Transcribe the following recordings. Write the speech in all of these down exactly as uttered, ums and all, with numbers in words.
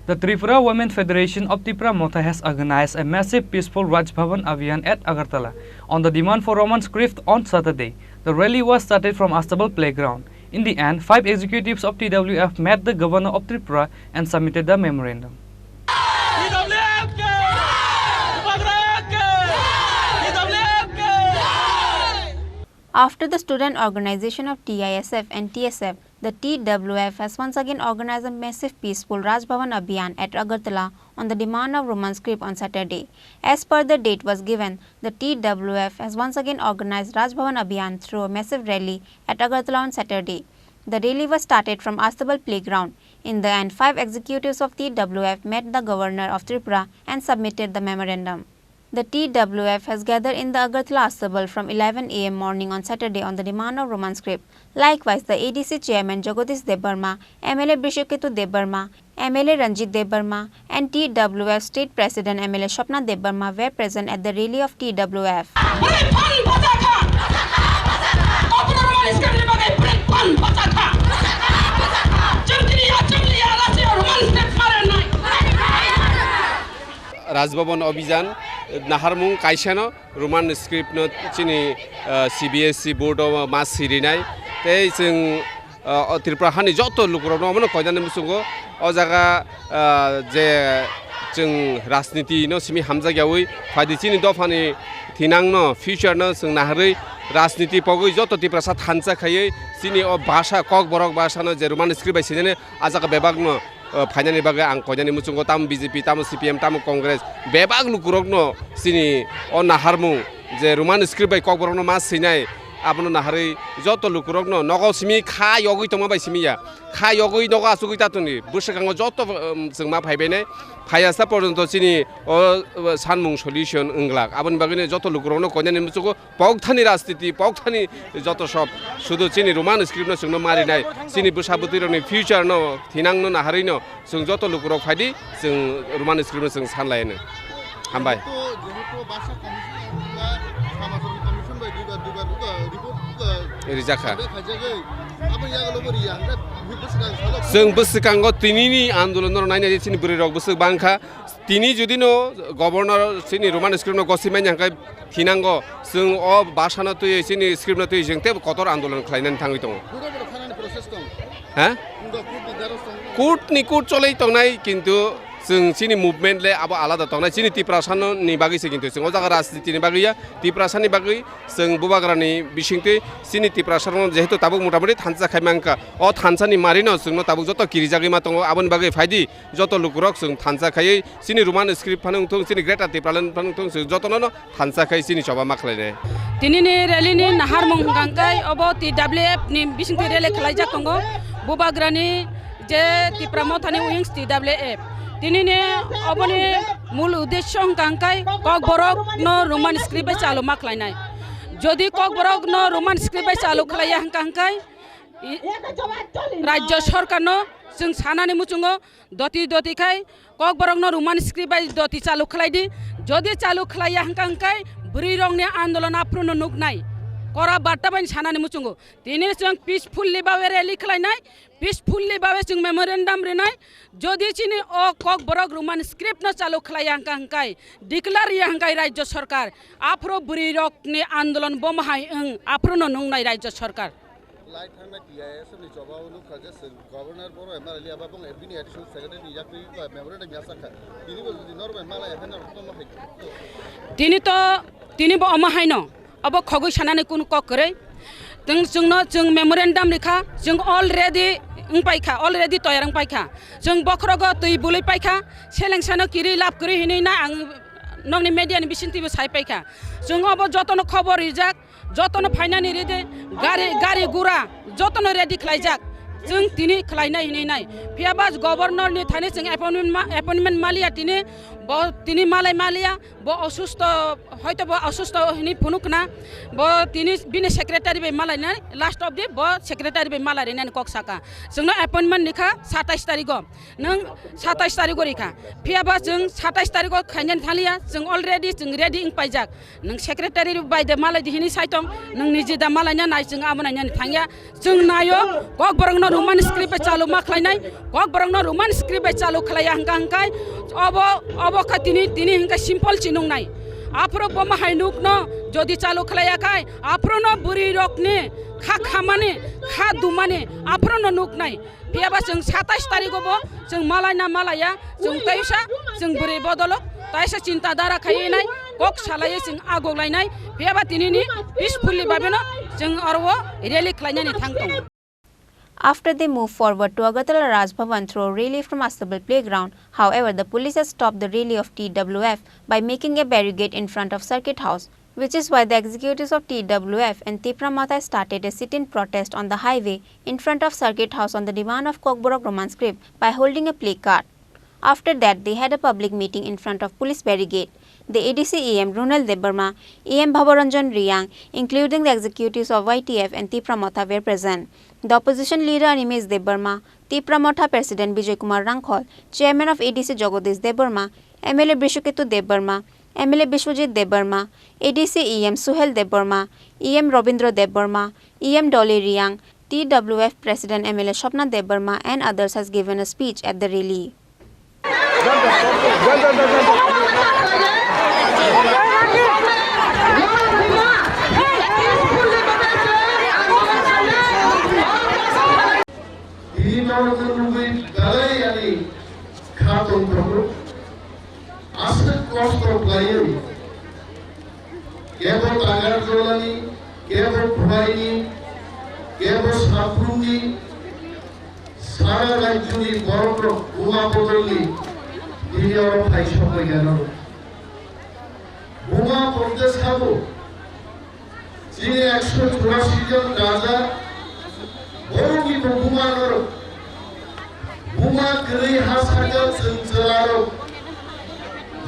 The Tripura Women Federation of Tipra Motha has organized a massive peaceful Raj Bhavan Abhiyan at Agartala on the demand for Roman script on Saturday. The rally was started from Astabal Playground. In the end, five executives of T W F met the governor of Tripura and submitted the memorandum. After the student organization of T I S F and T S F, the T W F has once again organized a massive peaceful Raj Bhavan Abhiyan at Agartala on the demand of Roman script on Saturday. As per the date was given, the T W F has once again organized Raj Bhavan Abhiyan through a massive rally at Agartala on Saturday. The rally was started from Astabal Playground. In the end, five executives of T W F met the governor of Tripura and submitted the memorandum. The T W F has gathered in the Agartala Astabal from eleven a m morning on Saturday on the demand of Roman script. Likewise, the A D C chairman Jagadish Debbarma, M L A Brishaketu Debbarma, M L A Ranjit Debbarma, and T W F state president M L A Swapna Debbarma were present at the rally of T W F. Rajbhaban Abhijan naharmung kaisano Roman script no chini, ah, C B S E board o ma sirinai. Tei chwng, ah, o Tripura hani joto lukurokno omono koinani muchungo. O jaga, ah, je chwng rajniti no simi hamjakyawi phaidi chini dophani thinangno, future no chwng naharwi rajniti pogwi joto Tiprasa thansa khaiwi chini o bhasha, Kokborok bhasha no je Roman script bai sinani, ah jaga bebakno, ah, phainani bagwi ang koinani muchungo, tamo B J P, tamo C P M, tamo Congress, bebak lukurokno chini o naharmung je Roman script bai Kokborokno ma swinai, abono naharwi joto lukurokno nogo simi kha yogwi tongma bai simi ya, kha yogwi nogo achugwi ta tongdi, bwswkango joto, um, chwng ma phaibainai, phaiya sa porjonto chini o, o sanmung solution wnglak, aboni bagwino joto lukurokno koinani muchungo. Pokthani rajniti, pokthani joto sob, sudu chini Roman script no chwngno marinai, chini bwsa bwtwi rokni future no thinangno naharwi no chwng joto lukurok phaidi, chwng Roman script no chwng sanlaino. Hambai. Rijakha. Chwng bwswkango tinini andolon no nainai chini bwrwi rok bwswk bangkha. Tini jodi no governor chini Roman script no gosi manya hwnkhe thinango, chwng o bhasha no twiwi chini script no twiwi chwng teibo kotor andolon khlainani thangwi tongo. Court ni court cholwi tongnai, kintu chwng chini movement le abo alada tongnai, chini Tiprasa no ni bagwi se, kintu chwng o jaga rajniti ni bagwi ya, Tiprasa ni bagwi chwng bubagra ni bisingtwi chini Tiprasa no jehetu tabuk motamoti thansa khai mankha, o thansa ni mari no chwng no tabuk joto kirijagwi ma tongo, aboni bagwi phaidi. Joto lukurok chwng thansa khaiwi chini Roman script phano wngthung, chini Greater Tipraland phano wngthung, chwng jotono no thansa khai chini choba ma khlainai. Tinini rally ni naharmung hwnkha khe obo T W F ni bisingtwi rally khlaijak tongo. Bubagrani je Tipra Mothani wings T W F. Tinini oboni mul uddesho hwnkha khe Kokborok no Roman script bai chalu ma khlainai. Jodi Kokborok no Roman script bai chalu khlaiya hwnkha khe i-, Rajya Sarkar no chwng sanani muchungo, doti doti khai Kokborok no Roman script bai doti chalu khlai di. Jodi chalu khlai ya hwnkha hwnkhe bwrwi rok ni andolon aphuru no nuk nai. Kora barta bai sanani muchungo. Tini chwng peacefully bawe rally khlai nai, peacefully bawe chwng memorandum ri nai. Jodi chini o Kokborok Roman script no chalu khlai ya hwnkha hwnkhe, declare ya hwnkhe Rajya Sarkar, aphuru bwrwi rok ni andolon bo mahai wng, aphuru no nuk nai Rajya Sarkar. Lai thangna T I S F ni choba o nukha je chwng Governor Boro M R L aba bong bini additional secretary ni yakri ba memorandum yasakha. Tini bo jodi norok bai malai haino norok tongma hai. Tini to, tini bo omo haino. Abo khogwi sanani kunu kok kwrwi. Teng chwngno chwng memorandum rikha, chwng already wngpaikha, already toyar wngpaikha. Chwng bokhorogo twi bului paikha, selengsano kiri lab kwrwi hinwi na ang nokni media ni bisingtwibo sai paikha. Chwng obo jotono khobor rijak, jotono phainani ride, gari, gari gura jotono ready khlaijak. Chwng tini khlainai hinwi nai. Phiya ba governor ni thani chwng appointment ma-, appointment maliya tini, bo tini malai maliya, bo osusto, hoito bo osusto hinwi phunukna. Bo tini bini secretary bai malainai, last of the bo secretary bai malai rinani kok saka. Chwngno appointment nikha satais tarigo. Nwng satais tarigo rikha. Phiya ba chwng satais tarigo khainani thaliya, chwng already chwng ready wng paijak. Nwng secretary bai de malai di hinwi sai tong, nwng niji da malai na nai chwng abo nainani thangya. Chwng naio, Kokborok no Roman script bai chalu ma khlainai, Kokborok no Roman script bai chalu khlaiya hwnkha hwnkhe obo, obo kha tini, tini hwnkhe simple chinungnai. Aphuru bo ma hai nuk no jodi chalu khlaiya khai, aphuru no bwrwi rok ni kha khamani, kha dumani, aphuru no nuknai. Phiya ba chwng satais tarikh o bo chwng malai na malaiya, chwng teisa chwng bwrwi bodolok, teisa chinta dara khaiwi nai, kok salaiwi chwng agok lainai. Phiya ba tini ni peacefully babe no chwng oro o rally khlainani thang tongo. After they move forward to Agartala Raj Bhavan through a rally from Astabal Playground, however, the police has stopped the rally of T W F by making a barricade in front of Circuit House, which is why the executives of T W F and Tipra Motha started a sit-in protest on the highway in front of Circuit House on the demand of Kokborok Roman script by holding a placard. After that, they had a public meeting in front of police barricade. The A D C E M Ronald Debbarma, E M Bhavaranjan Reang, including the executives of Y T F and Tipra Motha were present. The opposition leader Animesh Debbarma, Tipra Motha President Bijoy Kumar Rangkhol, Chairman of A D C Jagadish Debbarma, M L A Brishaketu Debbarma, M L A Biswajit Debbarma, A D C E M Suhel Debbarma, E M Robindra Debbarma, E M Dolly Reang, T W F President M L A Swapna Debbarma and others has given a speech at the rally. Tini norokno nugwi belai ani kha tongthokgo. Aswk kosto khlaiwi kebo Takarjolani, kebo Khwaini, kebo Saprumni, sara rajyoni borokrok buma bodolni tini oro phai sokoi gano. Buma bodol sabo. Chini ekso churashi jon raja, borokni bo buma norok. Buma kwrwi ha saka chwng chwlarok.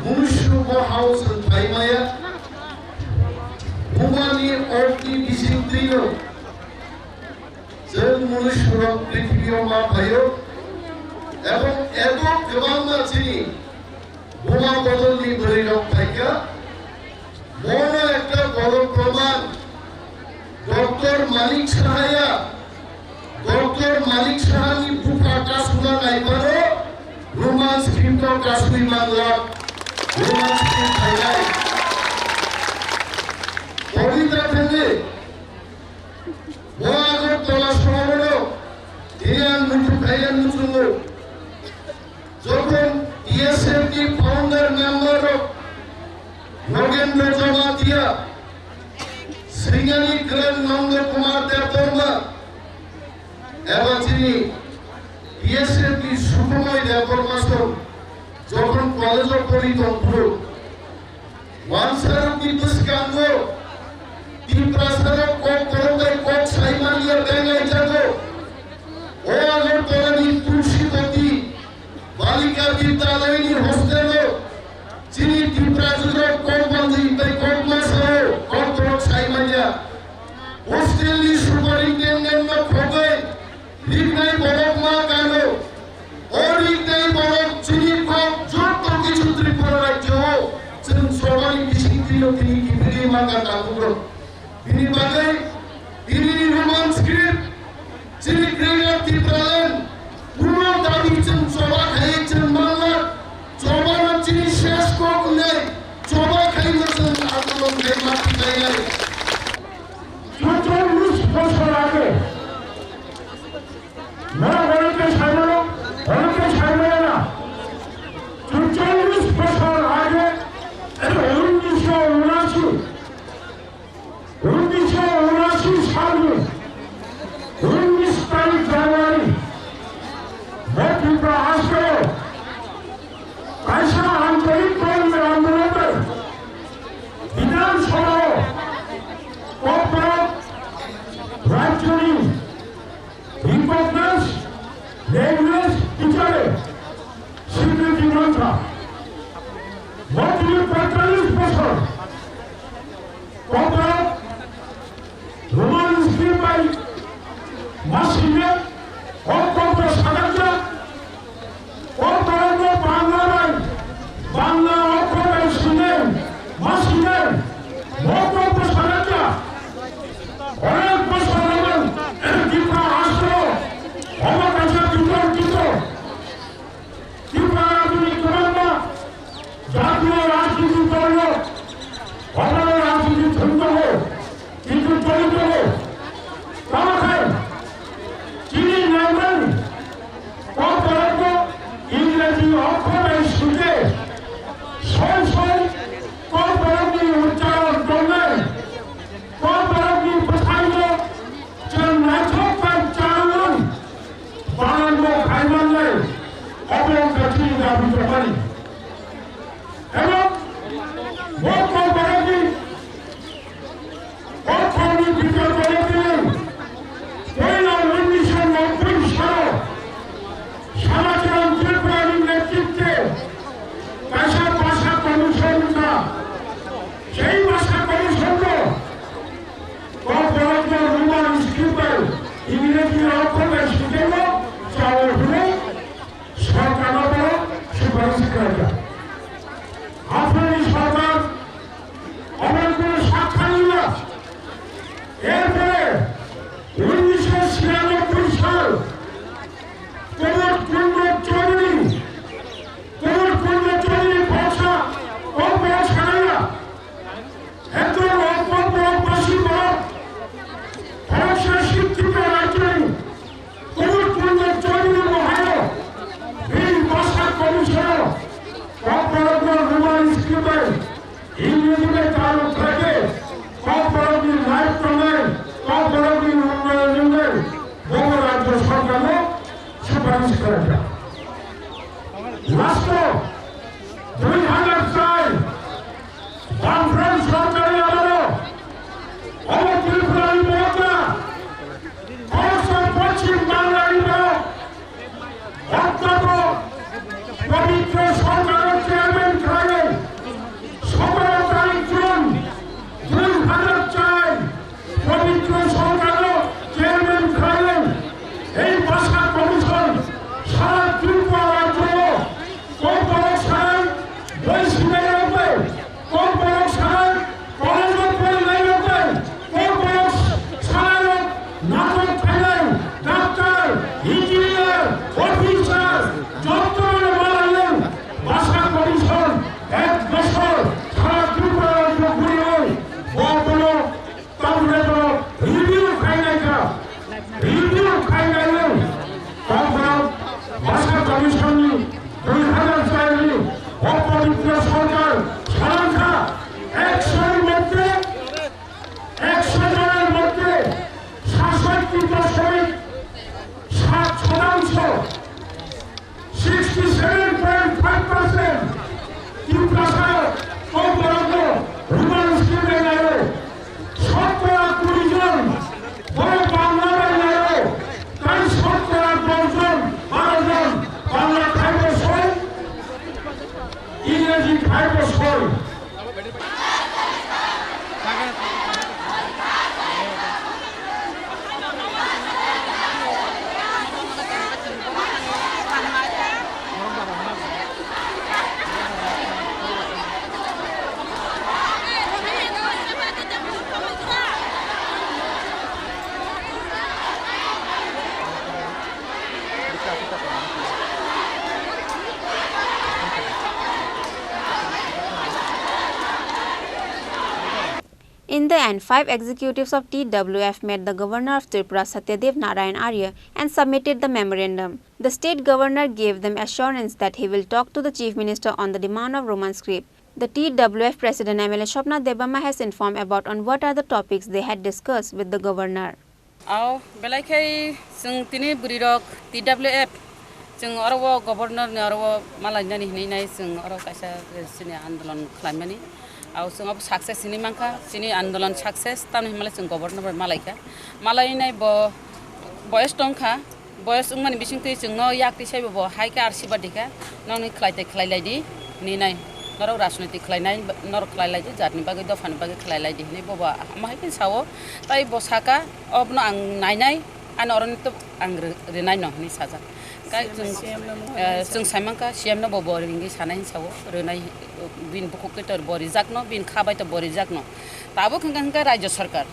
Munusu bo hao chwng phaimaya. Bumani okni bising twino chwng munusurok prithibio ma phaio. Ebong ebo kwbangma chini buma bodolni bwrwirok phaikha. Bono ekta boro proman. Doctor Manik Sahaya, Doctor Manik Sahani bupha kasuna naibaro Roman script o kasui manglak, Roman script phainai. Pabitra Thangwi, bo Agartala sohorono tini ang muitu khaiya muchungo. Jokhon T S F ni founder member rok Nogendra Jamatia, Sringani Kran Nanda Kumar Debbarma, eba chini T S F ni Sukhumoi Debbarma song jokhon college o pori tongphuru, wansarokni bwskango Tiprasarok kok borok bai kok sai manliya bengai jago. O Agartala ni Tulsibati Balika Vidyalaya ni hostel o chini Tiprajwk rok kok manjwi bai kok masao kok borok sai manya. Hostel ni superintendent no khogwi riknai borok ma kano. O riknai borok chini kok joto kichu Tripura rajyo o chwng sobani bising twino tini kiphilwi ma ka tabuk rok. Bini bagwi, bini Roman script, chini Greater Tipraland, kuno dabi chwng choba khai chwng manna, choba no chini ses kok wngnai, choba khai no chwng andolon khai ma tikai nai. Chwng chwng rus phosor age. Norok onek khe sai mano, onek khe sai mano na. Chwng chwng rus phosor age, unisho unashi. Unisho Okhorbai suje, soi soi, Kokborokni ucharon tongnai, Kokborokni bwskango chwng naithok khe chwng balango khaimannai, obo wngkha chini dabi tongmani. Ebo bo Kokborokni Okhorni bitorkoni twi poila unnisho nobboi salo Samacharan Tripurani netritwe kaisa basa commission wngkha. Sei basa commission-o Kokborokno Roman script bai Ingreji okhor bai swijagwi chao hwnwi sorkarno bo suparis khlaijak. Aphani sorkar obo kono sakha nila. Erpore unnisho chiranobboi sal Kumar Kunda Chaudhary, Kumar Kunda Chaudhary Bhorsa, Kokborok Sanaya, Ekdom Kokborok Basi Borok, Bhorsa Sikkhito Rajyani, Kumar Kunda Chaudhary Mohayo, Bini Basa Commission-o Kokborokno Roman script bai Ingreji bai chalo khlaikhe Kokborokni life tongnai, Kokborokni unnoyon wngnai, bobo rajyo sorkarno suparis khlaijak. Last-o dui hazar char Bamfront sorkarni amolo obo Tripurani borokno khoroksa Poschim Banglani borok Ottabo Pabitra Sorkar chairman khlainai sotoro tarik June dui hazar char Pabitra Sorkar chairman khlainai ei Basa Commission sara Tripura rajyo Kokborok sanai, boi sinai rok bai, Kokborok sanai, college o porinai rok bai, Kokborok sanai rok natok khainai, doctor, engineer, officer, jotto no malaiyung, Basa Commission, ek bosor, sara Tripura rajyo guriui, bo bono Tabukhe borok review khainai kha, review khainai rok. Tabukhe Basa Commission ni dui hazar char ni o pabitra sorkar salang kha, ekshor moddhe, ekshor jonor moddhe sashotti doshomik sat shotangsho sixty seven point five percent Tiprasa Kokborokno Roman script bai naio. Sottora kuri jon borok Bangla bai naio. Tai sottora dos jon, baro jon Bangla khaibo soi, Ingreji khaibo soi. In the end, five executives of T W F met the Governor of Tripura, Satyadev Narayan Arya, and submitted the memorandum. The state governor gave them assurance that he will talk to the Chief Minister on the demand of Roman script. The T W F President M L A Swapna Debbarma has informed about on what are the topics they had discussed with the Governor. Ao, belai khai chwng tini bwrwi rok T W F chwng oro o Governor ni oro o malainani hinwi nai chwng oro kaisa chini andolon khlaimani. Ao chwng abo success hinwi mankha, chini andolon success, tamni hinmale chwng Governor bai malaikha. Malainai bo, boyes tongkha, boyes wngmani bisingtwi chwngno yak twi saibo bo hai khe arsibad dikha, nokni khlai tei khlai lai di hinwi nai. Norok rajniti khlainai, norok khlai lai di, jatni bagwi, dophani bagwi khlai lai di hinwi bobo omo hai khe sao. Tai bo saka, "Obono ang nainai, ani oroni to ang ri-, rinai no," hinwi sajak. Kai chwng, eh, chwng saimankha, C M no bo bo ringwi sanai hinwi sao, rinai, bini bukhuk twi to bo rijakno, bini kha bai to bo rijakno. Tabuk hwnkha hwnkha Rajya Sarkar.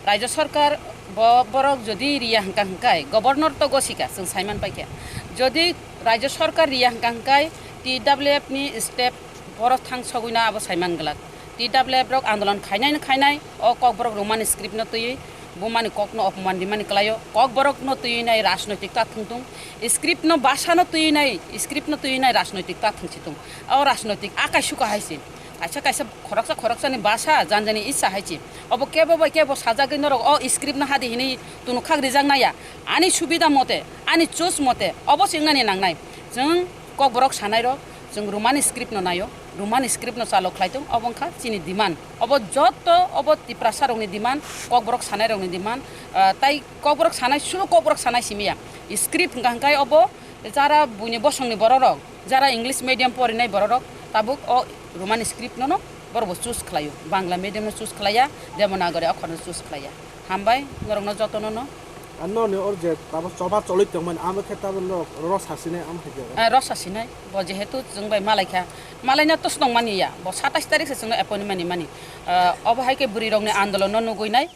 Rajya Sarkar bo borok jodi riya hwnkha hwnkhe, Governor to gosika, chwng saiman paikha. Jodi Rajya Sarkar riya hwnkha hwnkhe, T W F ni step borok thang sogwino abo saiman glak. T W F rok andolon khainai no khainai, o Kokborok Roman script no twiwi Bumani kokno opman rimani kwlaio, kokborokno twiwi nai rajnoitik ta thwngtung, script no basa no twiwi nai, script no twiwi nai rajnoitik ta thwngsitung. O rajnoitik akai suka hai se. Kaisa kaisa khoroksa khoroksani basa janjani issa hai se. Obo kebo bai kebo sajagwi norok o script no hadi hinwi tunukhak rijak naya. Ani subida mote, ani choice mote, obo se wngnani nangnai. Chwng kokborok sanairok, chwng Romani script no naio, Romani script no chalo khlai tung, obo wngkha chini demand. Obo joto, obo Tiprasa rokni demand, kokborok sanairokni demand, ah, tai kokborok sanai, sulu kokborok sanai simiya. Script hwnkha hwnkhe obo jara buini bosongni bororok, jara English medium porinai bororok, tabuk o Romani script no no borok bo choose khlaio, Bangla medium no choose khlaiya, Devanagari okhorno choose khlaiya. Hambai norokno jotono no. Ar noni or je tabo choba choloi tongmani, amo khe tabo norok ro sasinai, amo hai jaga. Ah, ro sasinai, bo jehetu chwng bai malaikha, malaina to snong mani ya, bo satais tarik se chwngno appointment ni mani. Ah, obo hai khe bwrwi rokni andolon no nugui nai,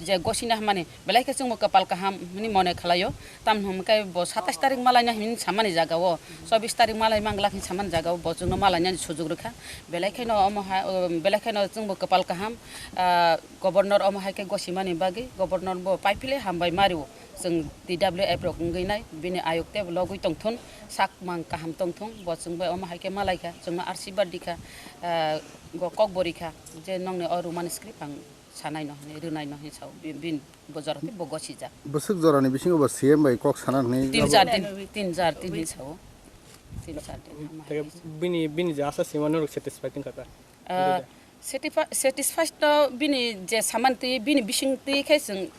je gosina hamani, belai khe chwngbo kwpal kaham hwnwi mone khlaio. Tamni hwn khe bo satais tarik malaina hwnwi samani jaga o, chobis tarik malai mangla hwnwi samani jaga o, bo chwngno malainani sujuk rwkha. Belai kheno omo ha, belai kheno chwngbo kwpal kaham, ah, Governor omo hai khe gosimani bagwi, Governor bo paiphile hambai mario. Chwng T W F rok wngwi nai, bini ayuk tei bo logwi tongthun, sak mang kaham tongthung, bo chwng bai omo hai khe malaikha, chwngno arsibar dikha, ah, go kok borikha, je nongni o Roman script ang sanai no hinwi, rwnai no hinwi sao, bi-, bin bo jora tei bo gosijak. Bwswk jorani bisingo bo C M bai kok sana hinwi Tin abo char din, tin char din hinwi sao. Tin char din, omo hai Tei khe. Bini, bini je asa sima norok satisfied wngkha ta? Ah, Bini de? Satisfi-, satisfied no bini je saman twi, bini bising twi khe chwng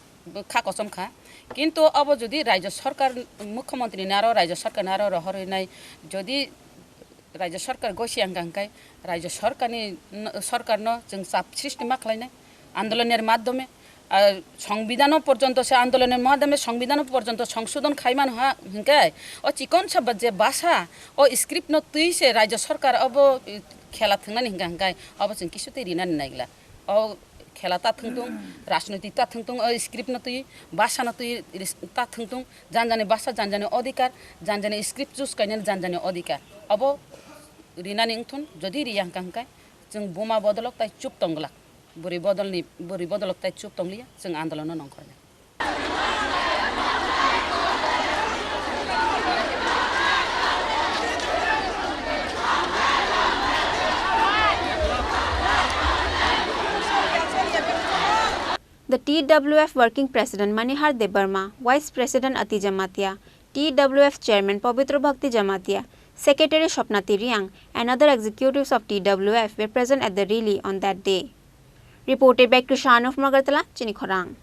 kha kosom kha. Kintu obo jodi Rajya Sarkar, Mukhyamantri ni aro Rajya Sarkar ni aro rohor rinai, jodi Rajya Sarkar gosi ang kha hwnkhe, Rajya Sarkar ni, Sarkar no chwng chap sristi ma khlainai, andolon ni madhyome, ah, Songbidhano porjonto se andolonni madhyome Songbidhano porjonto songsodhon khai mano ha hwnkhe, o chikon sa ba je basa, o script no twi se Rajya Sarkar obo, eh, khela thwngnani hwnkha hwnkhe obo chwng kisu twi rinani naigla. O khela ta thwngtung, rajnoitik ta thwngtung, o script no twi, basa no twi ris-, ta thwngtung, janjani basa, janjani odhikar, janjani script choose kainani janjani odhikar. Obo rinani wngthun, jodi riya hwnkha hwnkhe chwng buma bodolok tai chup tong glak. Bwrwi bodolni, bwrwi bodolok tai chup tong liya, chwng andolono nongkhornai. The T W F Working President Manihar Debbarma, Vice President Ati Jamatia, T W F Chairman Pabitra Bhakti Jamatia, Secretary Swapna Tiriang, and other executives of T W F were present at the rally on that day. Reported by Krishanov from Agartala, Chini Khorang.